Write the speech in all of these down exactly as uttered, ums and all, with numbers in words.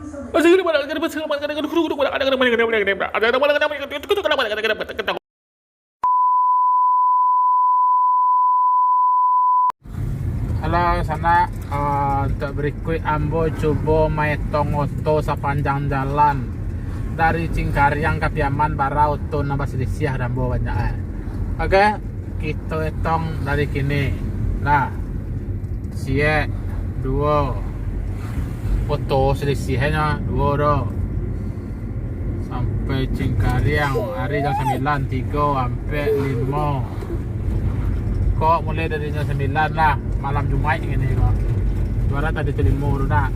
Halo, sanak. Ah, untuk berikut ambo cubo maetong oto sapanjang jalan dari Cingkariang ka Piaman, bara oto nan basilisiah dek ambo banyak, eh. Oke, kito etong dari kini. Nah, siek, duo. Oto silisiahnyo duo do. Sampai Cingkariang, ari jam sambilan, tigo, ampek, limo. Kok mulai dari jam sambilan lah, malam Jumaik kini kok. Juara tadi tu limo tu nak.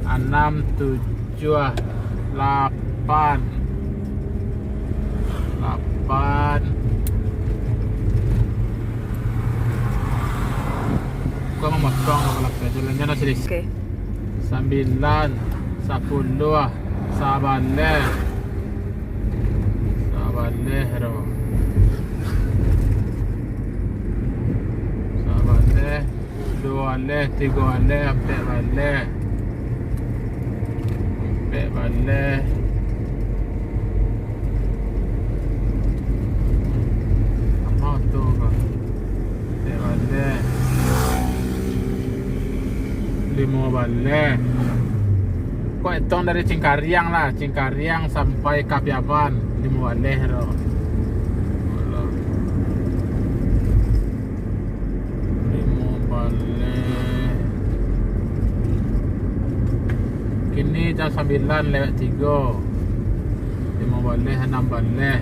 Anam, tujuah, lapan. Lapan. Kau mamotong kalau lapeh tu, lengan masih di Oke. Sambilan, sapuluah, sabaleh. Sabaleh tu. Sabaleh, duo baleh, tigo baleh, ampek baleh. Ampek baleh. Samo tu ko. Ampek baleh. Limo baleh. Kok etong dari Cingkariang lah, Cingkariang sampai ka Piaman, limo baleh tu. Limo baleh. Kini jam sambilan lewat tigo. Limo baleh, anam baleh.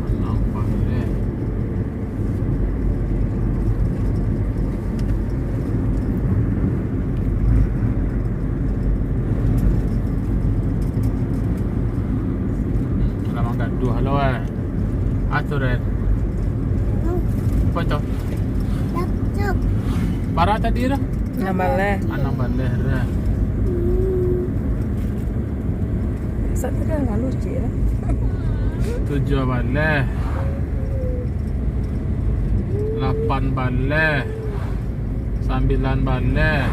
Anam baleh. Alah manggaduah lo, eh. Aturan. Apa tu? Laptop. Bara tadi tu? Anam baleh. Anam baleh tu. Hmm. Satu dah lalu, cik, lah. Tujuah baleh. Lapan baleh. Sambilan baleh.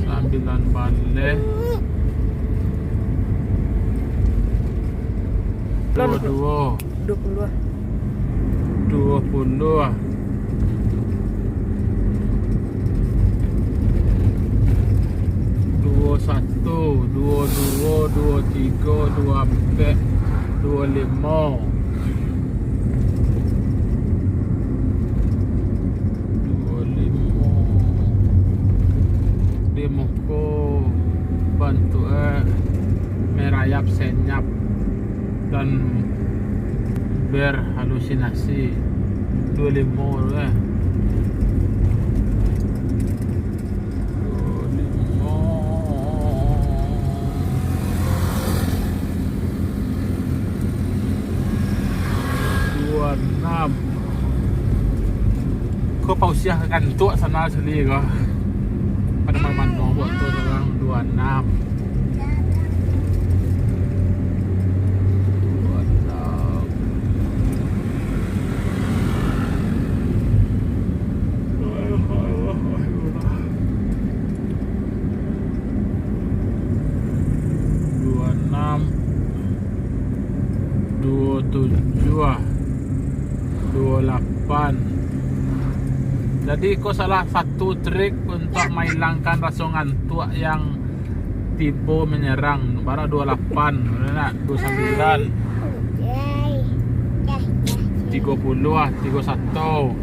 Sambilan baleh. Duo, duo. Duo puluah. Duo puluah. Duo satu, duo duo, duo tigo, duo ampek, duo limo. Duo limo. Di muko bantuak, eh, merayap senyap dan berhalusinasi. Duo limo tu, eh. Duo limo. Duo anam. Ko pausiah kantuak sana suli ko. Pada malam mano buat tu sekarang duo anam. Duo anam. Duo anam, duo tujuah, duo lapan. Jadi, ko salah satu trik untuak mailangkan raso ngantuak yang tibo manyarang. Bara duo lapan, nak duo sambilan. Tigo puluah, tigo satu.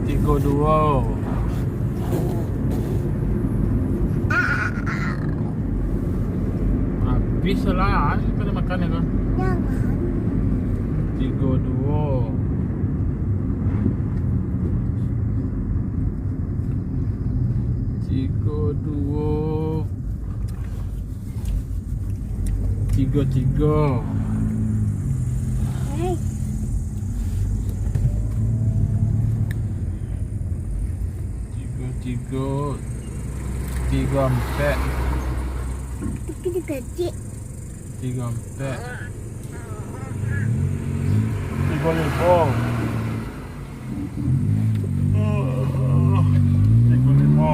Tigo duo. Habis lah, ni pada makan ya, kan? Jangan. Tigo duo. Tigo duo. Tigo tigo. Hei. Tigo tigo. Tigo ampek. Tigo tigo kecil. Tigo ampek. Tigo limo. Tigo limo.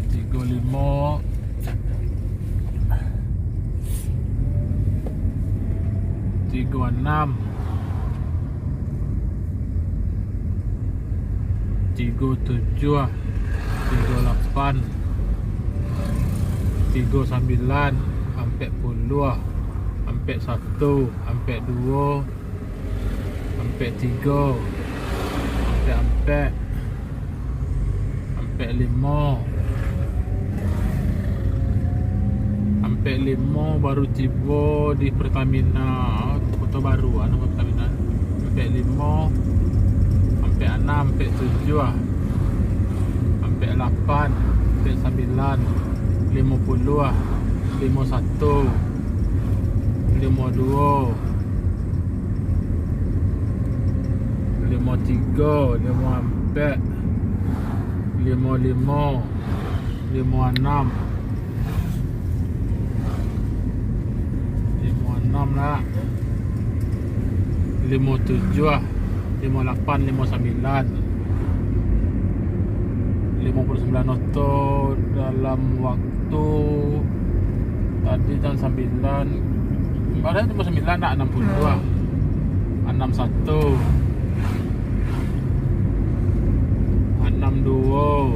Tigo limo. Tigo anam. Tigo tujuah, tigo lapan, tigo sambilan, ampek puluah, ampek satu, ampek duo, ampek tigo, ampek ampek, ampek limo. Ampek limo baru tibo di Pertamina Kota Baru, anu, Pertamina. Ampek limo, ampek anam, ampek tujuah, ampek lapan, ampek sambilan, limo puluah, limo satu, limo duo, limo tigo, limo ampek, limo limo, limo anam. Limo anam lah. Limo tujuah, limo lapan, limo sambilan. Limo puluah sambilan oto dalam waktu tadi jam sambilan. Kemarin limo sambilan nak anam puluah. Hmm. Anam satu. Anam duo.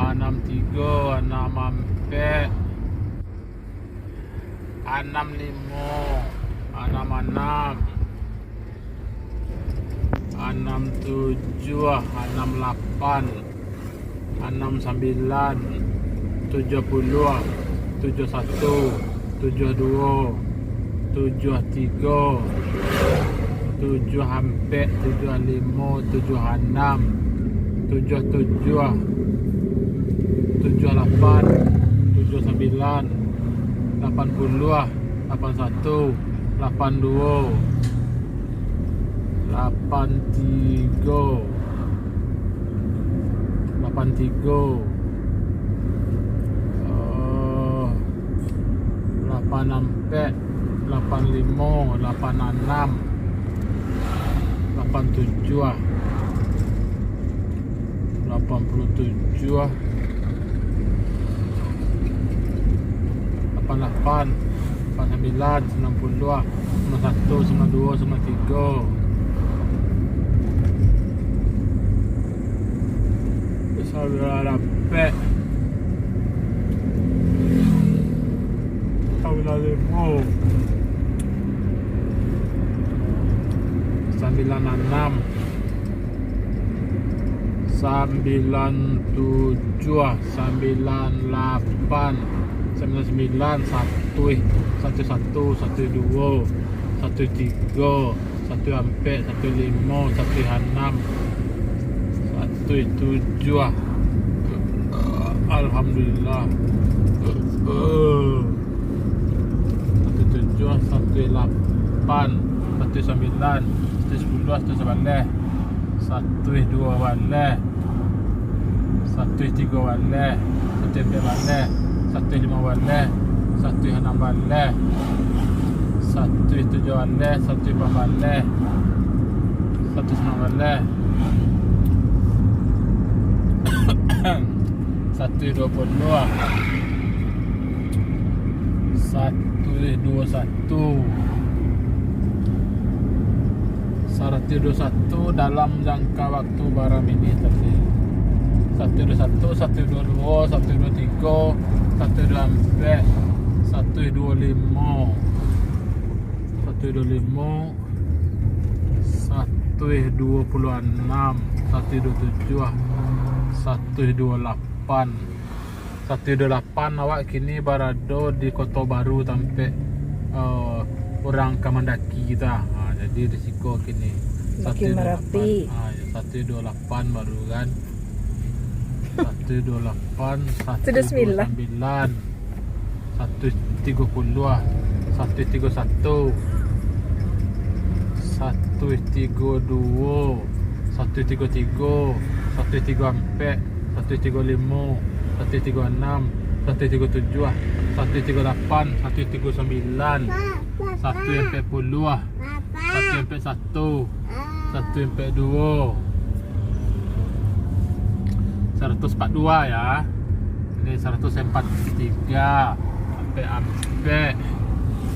Anam tigo, anam ampek, anam limo, anam anam, anam tujuah, anam lapan, anam sambilan, tujuah puluah, tujuah satu, tujuah duo, tujuah tigo, tujuah ampek, tujuah limo, tujuah anam, tujuah tujuah, tujuah lapan, tujuah sambilan, lapan puluah, lapan satu, lapan duo, lapan tigo, lapan tigo, eh, lapan ampek, lapan limo, lapan anam, lapan tujuah, lapan puluah tujuah, lapan lapan, lapan sambilan, sambilan puluah, sambilan satu, sambilan duo, sambilan tigo. Sambilan ampek, sambilan limo, sambilan anam, sambilan tujuah, sambilan lapan, sambilan sambilan, satuih, satuih satu, satuih duo, satuih tigo, satuih ampek, satuih limo, satuih anam, satuih tujuah. Alhamdulillah. Satuih tujuah, satuih lapan, satuih sambilan, satuih sapuluah, satuih sabaleh, satuih duo baleh, satuih tigo baleh, satuih ampek baleh, satuih limo baleh, satuih anam baleh, satuih tujuah baleh, satuih lapan baleh, satuih sambilan baleh, satuih duo puluah, satuih duo satu, satuih duo satu dalam jangka waktu bara minit tadi. Satuih duo satu, satuih duo duo, satuih duo tigo, satuih duo ampek, satuih duo limo, satuih duo limo, satuih duo puluah anam, satuih duo tujuah, satuih duo lapan. Satuih duo lapan, awak kini barado di Koto Baru, tampek, eh, urang ka mandaki tu. Ha, jadi di siko kini. Makin satuih duo lapan. Marapi. Ha, ya, satuih duo lapan baru kan. Satuih duo lapan, satuih duo sambilan, satuih tigo puluah, satuih tigo satu, satuih tigo duo, satuih tigo tigo, satuih tigo ampek, satu tigo limo, satu tigo anam, satu tigo tujuah, satu tigo lapan, satu tigo sambilan, satu ampek puluah, satu ampek satu, satu ampek duo, saratus ampek duo ya. Ini saratus ampek tigo, ampek ampek,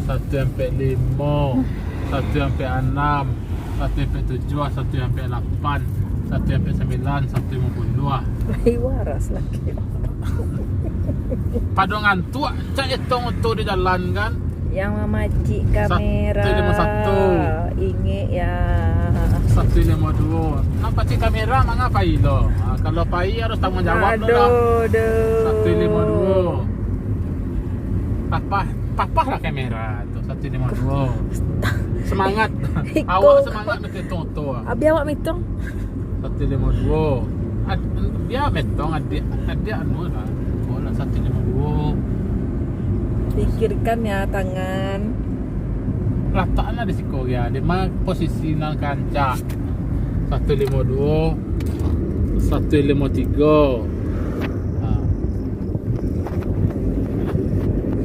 satu ampek limo, satu ampek anam, satu ampek tujuah, satu ampek lapan, satu ampek sambilan, satu limo puluah. Lai waras lagi. Pado ngantuak, cak etong tu di jalan kan. Yang mamacik kamera. Satu limo satu. Ingat ya. Satu limo duo. Nak pacik kamera manga pai lo. Ha, kalau pai harus tanggung jawab lo lah. Aduh, aduh. Satu limo duo. Papah, papah lah kamera tu, satu limo duo. Semangat. Iko. Awak semangat nak etong tu. Abi awak mitong. Satu limo duo. Ad-, dia metong adik, adik anu lah. Kau lah satu limo duo. Pikirkan ya tangan. Lataklah di siko ya. Di ma posisi nan kancak. Satu limo duo, satu limo tigo. Ha.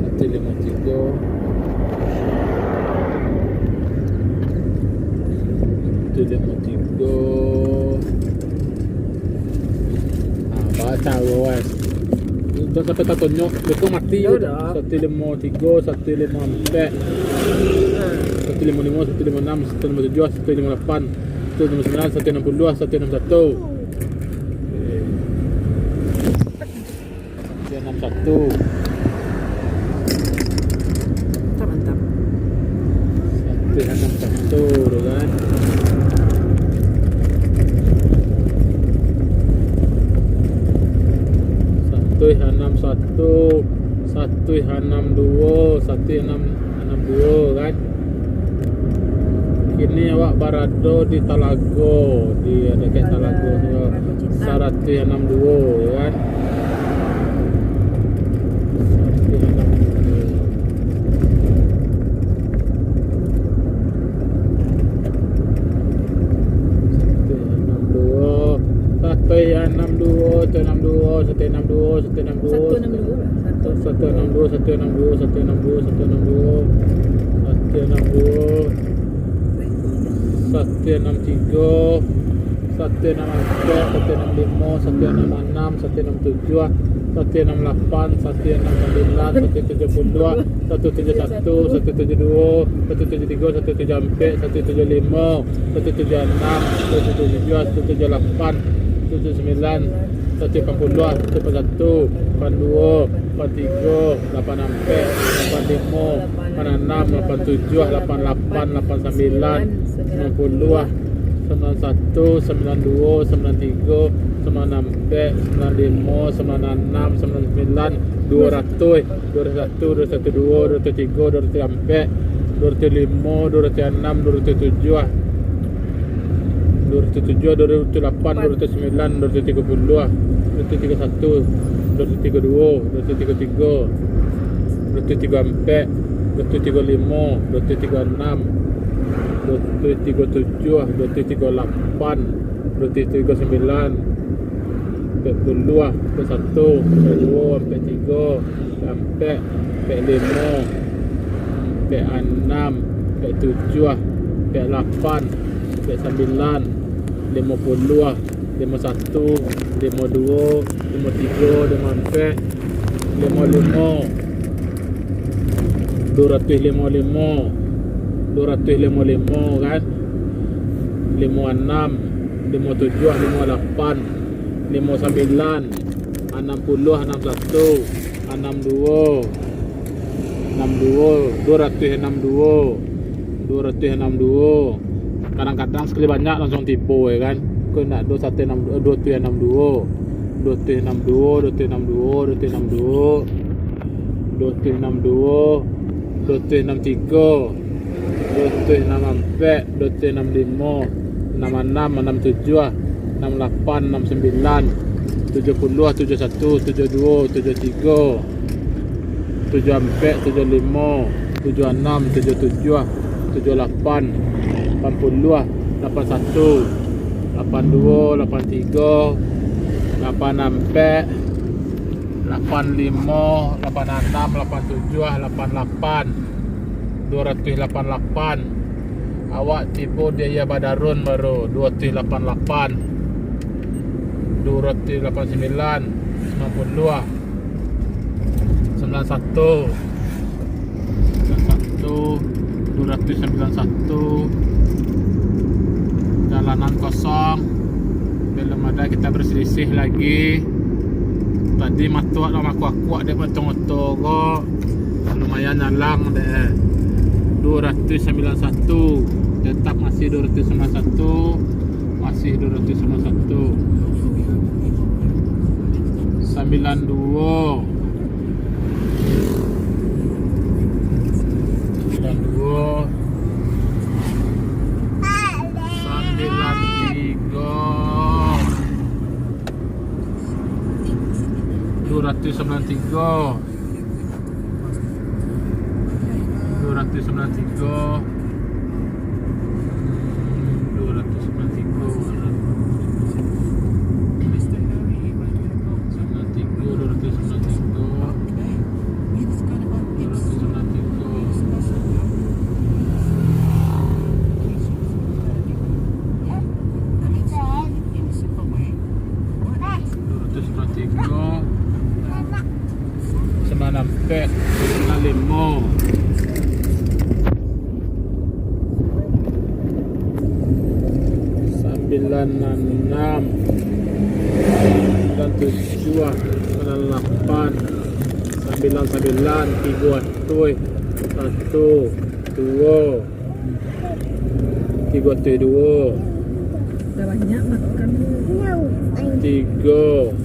Satu limo tigo. Satu limo tigo. Ah, baca, guys. Dah sampai tatonyok, betul mati. Ya udah. Satu limo tigo, satu limo ampek. Satu limo limo, satu limo anam, satu limo tujuah, satu limo lapan, satu limo sambilan, satu anam puluah, satu anam satu. Satu anam satu. Mantap, mantap. Satu anam satu tu kan. Satu anam satu, satu anam duo, satu anam, anam duo kan. Kini awak barado di Talago, di dakek Talago tu. Talago Cinta. Saratus anam duo, ya kan? Saratus anam duo. Saratus anam duo. Saratus anam duo, saratus anam duo, saratus anam duo, saratus anam duo. Satu enam dua lah, satu. Satu enam dua, satu enam dua, satu enam dua, satu enam dua. Satu enam dua. Satu enam tiga, satu enam empat, satu enam lima, satu enam enam, satu enam tujuh, satu enam lapan, satu enam sembilan, satu tujuh puluh, satu tujuh satu, satu tujuh dua, satu tujuh tiga, satu tujuh empat, satu tujuh lima, satu tujuh enam, satu tujuh tujuh, satu tujuh lapan, satu tujuh sembilan, satu lapan puluh, satu lapan satu, lapan dua, lapan tiga, lapan ampek, lapan lima, lapan anam, lapan tujuh, lapan lapan, lapan sambilan, sambilan puluah, sambilan satu, sambilan dua, sambilan tiga, sambilan ampek, sambilan lima, sambilan anam, sambilan sambilan, dua ratuih, dua ratuih satu, dua ratuih satu dua, dua ratuih tiga, dua ratuih ampek, dua ratuih lima, dua ratuih anam, dua ratuih tujuah. Dua ratuih tujuah, dua ratuih lapan, dua ratuih sambilan, dua ratuih tiga puluah, dua ratuih tiga satu, dua ratuih tiga dua, dua ratuih tiga tiga, dua ratuih tiga ampek, dua ratuih tiga lima, dua ratuih tiga anam, dua ratuih tiga tujuah, dua ratuih tiga lapan, dua ratuih tiga sambilan, ampek puluah, ampek satu, ampek dua, ampek tiga, ampek, ampek lima, ampek anam, ampek tujuah, ampek lapan, ampek sambilan, limo puluah, limo satu, limo dua, limo tiga, limo ampek, limo limo, dua ratuih limo limo, dua ratuih limo limo kan, limo anam, limo tujuah, limo lapan, limo sambilan, anam puluah, anam satu, anam dua, anam dua, dua ratuih anam dua, dua ratuih anam dua. Kadang-kadang sakali banyak langsuang tibo, ya kan. Ko ndak do satu anam dua, dua ratuih anam dua, dua ratuih anam dua, dua ratuih anam dua, dua ratuih anam dua, dua ratuih anam dua, dua ratuih anam tiga, dua ratuih anam ampek, dua ratuih anam limo, anam anam, anam tujuah, anam lapan, anam sambilan, tujuah puluah, tujuah satu, tujuah dua, tujuah tiga, tujuah ampek, tujuah limo, tujuah anam, tujuah tujuah, tujuah lapan, lapan puluah, lapan satu, lapan dua, lapan tiga, Lapan ampek, lapan limo, lapan anam, lapan tujuah, lapan lapan. Duo ratuih lapan lapan. Awak tibo di Aia Badarun baru, duo ratuih lapan lapan. Duo ratuih lapan sambilan, sambilan puluah. Sambilan satu. Sambilan satu, duo ratuih sambilan satu. Jalanan kosong. Belum ada kita berselisih lagi. Tadi matuak lah makuak-kuak dek batong oto ko. Lumayan nyalang dek. Duo ratuih sambilan satu. Tetap masih duo ratuih sambilan satu. Masih duo ratuih sambilan satu. Sambilan duo. Sambilan duo. Sambilan tigo. Duo ratuih sambilan tigo. Duo ratuih sambilan tigo. Duo ratuih sambilan tigo. Sambilan tigo, duo ratuih sambilan tigo. Duo ratuih sambilan tigo. Duo ratuih sambilan tigo. Sambilan ampek, sambilan limo. Sambilan anam. Sambilan tujuah, sambilan lapan. Sambilan sambilan, tigo ratuih. Satu, duo. Tigo ratuih duo. Dah banyak makan. Tigo,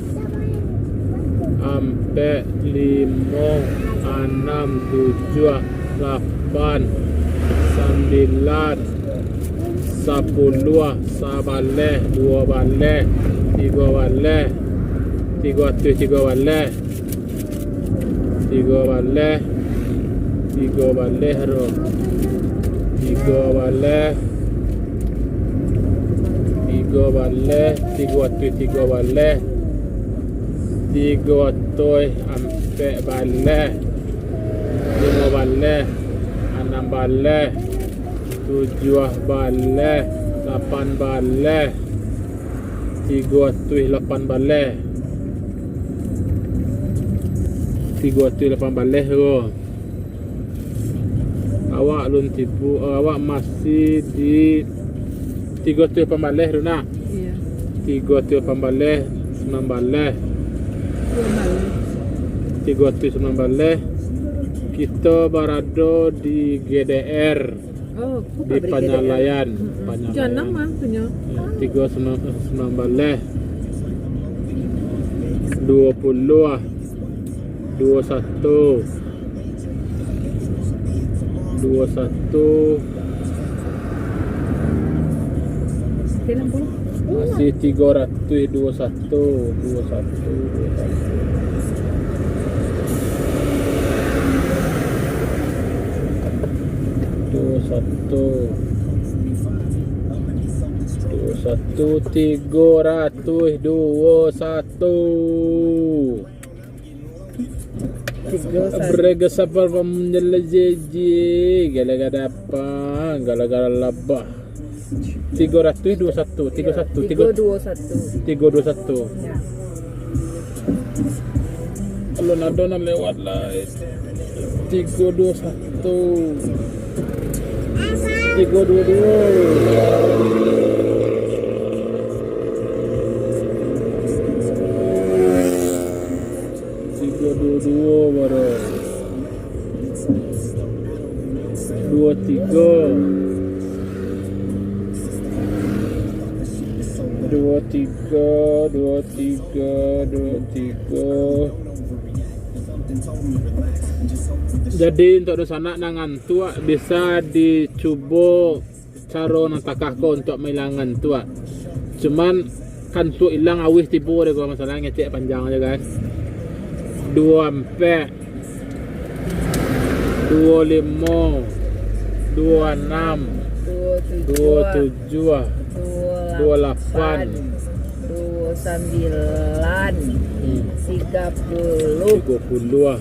ampek, limo, anam, tujuah, lapan, sambilan, sapuluah, sabaleh, duo baleh, tigo baleh, tigo ratuih tigo baleh. Tigo baleh, tigo baleh ro. Tigo baleh, tigo baleh, tigo ratuih tigo baleh, tigo ratuih ampek baleh, limo baleh, anam baleh, tujuah baleh, lapan baleh, tigo ratuih lapan baleh. Tigo ratuih lapan baleh ko. Awak alun tibo, awak masih di tigo ratuih lapan baleh tu nah. Iya. Tigo ratuih lapan baleh, sambilan baleh. Sambilan baleh. Tigo ratuih sambilan baleh. Kito barado di G D R. Oh, di pabrik Panyalaian. G D R. Mm-mm. Panyalaian. Jangan mah punyo. Ya, tigo sambilan baleh. Duo puluah. Duo satu. Duo satu. Masih tigo ratuih duo satu, duo satu, duo satu. Duo satu. Duo satu, tigo ratuih duo satu. Tigo satu. Brega sabar pamanjala jeje, gara-gara apa? Gara-gara labah. Tigo ratuih duo satu, tigo satu, tigo, tigo duo satu. Tigo duo satu. Ya. Alun ado nan lewat lai. Tigo duo satu. Tigo duo duo. Tigo duo duo baru. Duo tigo. Duo tigo, duo tigo, duo tigo. Jadi, untuak dunsanak nan ngantuak, bisa dicubo caro nan takah ko untuak mailangan tu, ah. Cuman, kan tu ilang awih tibo deh, kalau masalah ngecek panjang aja kan. Duo ampek, duo limo, duo anam, duo tujuah, duo lapan, duo Sambilan, hmm, tiga puluh, tigo puluah,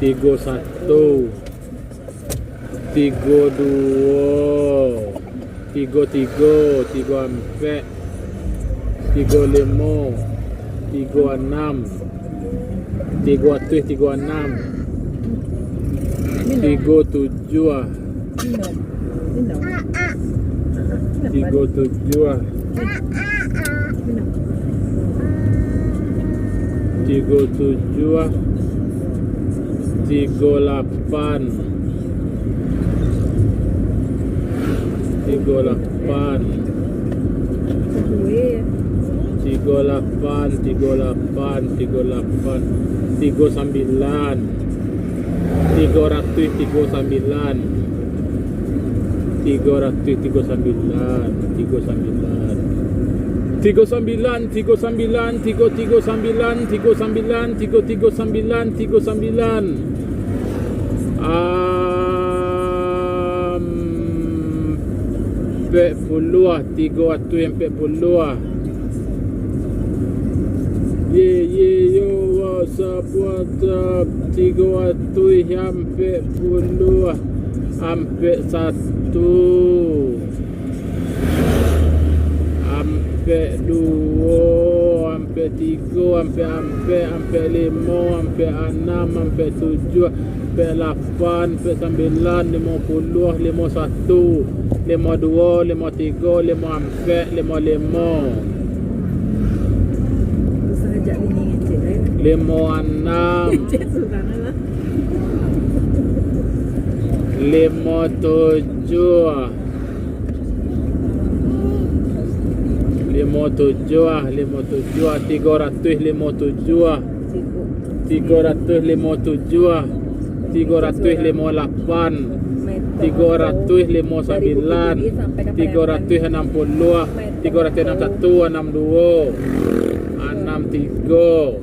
tigo satu, tigo duo, tigo tigo, tigo ampek, tigo limo, tigo anam, tigo atuih, tigo anam, tigo tujuah, tigo tujuah, tigo tujuah, tigo lapan, tigo lapan, tigo lapan, tigo lapan, tigo lapan, tigo sambilan, tigo ratuih tigo sambilan, tigo ratuih tigo sambilan, tigo sambilan, tigo sambilan, tigo sambilan, tigo tigo sambilan, tigo sambilan, tigo tigo sambilan, tigo sambilan. Ampek puluah, tigo atuih ampek puluah. Ye, ye, yo, what's up, what's up? Tigo atuih ampek puluah, ampek satu, ampek duo, ampek tigo, ampek ampek, ampek limo, ampek anam, ampek tujuah, ampek lapan, ampek sambilan, limo puluah, limo satu, limo duo, limo tigo, limo ampek, limo limo, limo anam, limo tujuah, limo tujuah, limo tujuah, tigo ratuih limo tujuah, tigo ratuih limo tujuah, tigo ratuih limo lapan, tigo ratuih limo sambilan, tigo ratuih anam puluah, tigo ratuih anam satu, anam duo, anam tigo,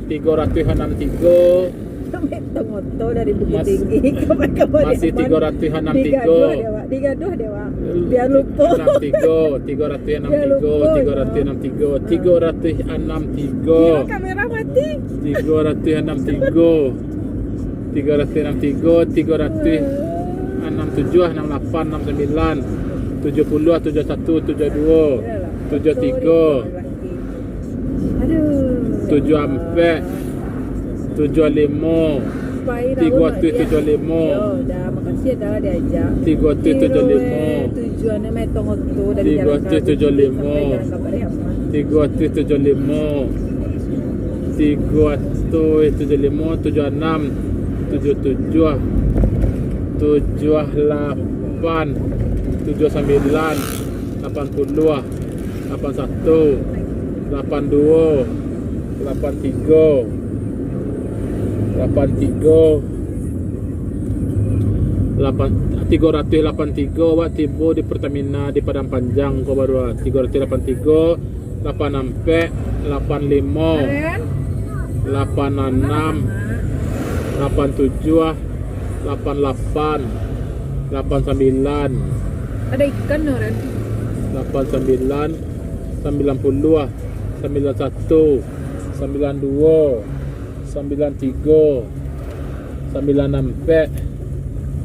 tigo ratuih anam tigo. Sampai Tongoto dari Bukittinggi, masih tigo ratuih anam tigo. Digaduah deh, Wak. Digaduah deh, Wak. Biar lupa. Anam tigo, tigo ratuih anam tigo, tigo ratuih anam tigo, tigo ratuih anam tigo. Kamera mati. Tigo ratuih anam tigo. Tigo ratuih anam tigo, tigo ratuih anam tujuah, anam lapan, anam sambilan, tujuah puluah, tujuah satu, tujuah duo, tujuah tigo, tujuah ampek, tujuah limo, tigo atuih tujuah limo, tigo atuih tujuah limo, tigo atuih tujuah limo, tigo atuih tujuah limo, tigo atuih tujuah limo, tujuah anam, tujuah tujuah, tujuah lapan, tujuah sambilan, lapan puluah, lapan satu, lapan duo, lapan tigo, lapan tigo, lapan, tigo ratuih lapan tigo, awak tibo di Pertamina di Padang Panjang ko baru, tigo ratuih lapan tigo, lapan ampek, lapan limo, lapan anam, lapan tujuah, lapan lapan, lapan sambilan. Ada ikan, no, Ren? Lapan sambilan, sambilan puluah, sambilan satu, sambilan duo, sambilan tigo, sambilan ampek,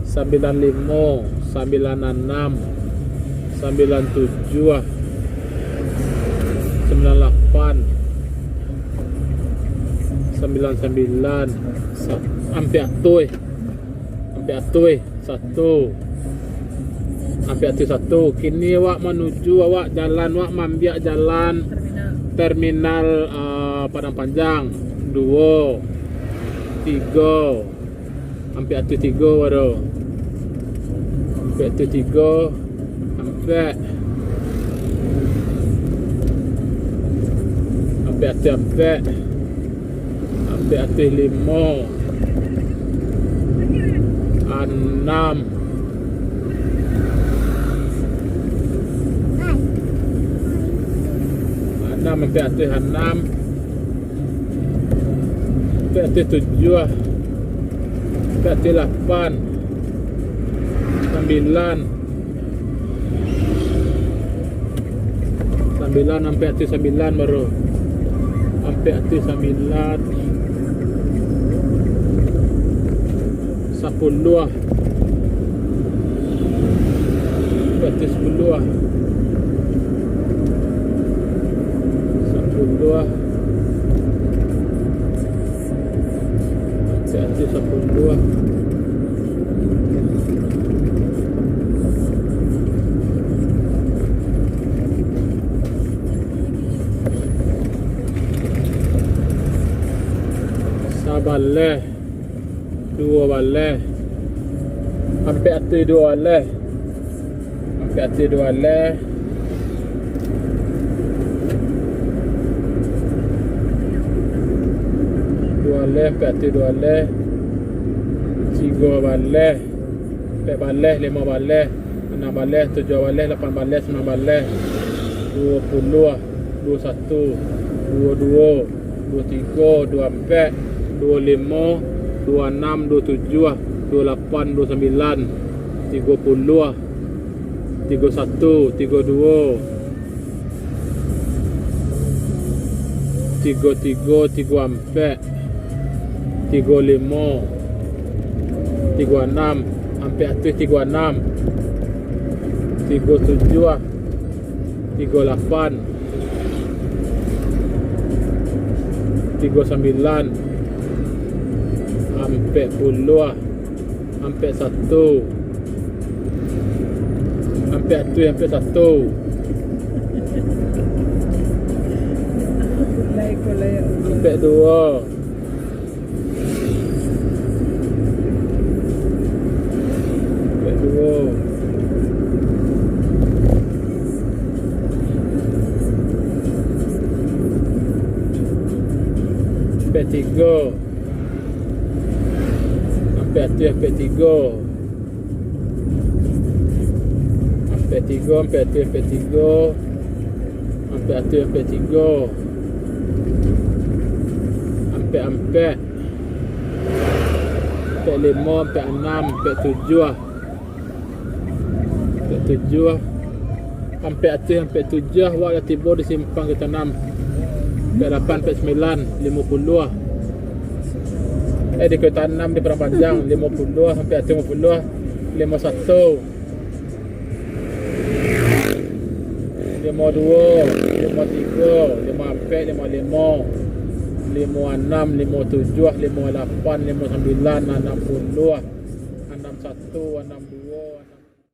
sambilan limo, sambilan anam, sambilan tujuah, sambilan lapan, sambilan sambilan, sa-, ampek atuih, ampek atuih, satu, ampek atuih satu. Kini awak manuju, awak jalan, awak maambiak jalan terminal, eh, Padang Panjang, duo, tigo, ampek atuih tigo baru. Ampek atuih tigo, ampek. Ampek atuih ampek. Ampek atuih limo. Anam. Anam, ampek atuih anam. Ampek atuih tujuah. Ampek atuih lapan. Sambilan. Sambilan. Sambilan, ampek atuih sambilan baru. Ampek atuih sambilan. Sapuluah. Ampek atuih sapuluah. Sapuluah. Ampek atuih sapuluah. Sabaleh, duo baleh, ampek atuih duo baleh, ampek atuih duo baleh, duo baleh, ampek atuih duo baleh, tigo baleh, ampek baleh, limo baleh, anam baleh, tujuah baleh, lapan baleh, sambilan baleh, duo puluah, duo satu, duo duo, duo tigo, duo ampek, duo limo, duo anam, duo tujuah, duo lapan, duo sambilan, tigo puluah, tigo satu, tigo duo, tigo tigo, tigo ampek, tigo limo, tigo anam, ampek atuih tigo anam, tigo tujuah, tigo lapan, tigo sambilan, ampek puluah, ampek satu, ampek atuih, ampek satu, ampek duo, ampek duo, ampek tigo, ampek atuih, ampek tigo, ampek tigo, ampek atuih, ampek tigo, ampek atuih, ampek tigo, ampek ampek, ampek limo, ampek anam, ampek tujuah, ampek tujuah, ampek atuih, ampek tujuah, wak lah tibo di simpang Kota Anam, ampek lapan, ampek sambilan, limo puluah. Eh, di Kota Anam, di Padang Panjang, limo puluah, ampek atuih limo puluah, limo satu, limo duo, limo tigo, limo ampek, limo limo, limo anam, limo tujuah, limo lapan, limo sambilan, anam puluah.